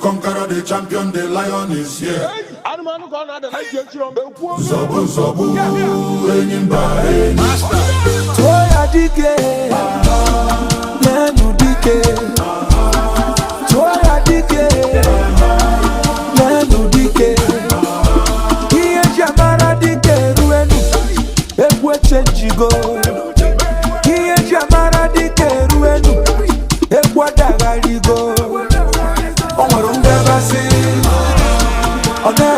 Conqueror, the champion, the lion is here. Anụmanụ ka ọ na-ada na ntị echiri ọm ekwu oge. Nzọgbu nzọgbu, enyi mba enyi. Tụọ ya dike, leenụ dike. Tụọ ya dike, leenụ dike. Ihe eji amara dike eruenu, egwu echenjigo. Ihe eji amara dike eruenu, egwu adagharigo. O nwere ngabasị, ọ na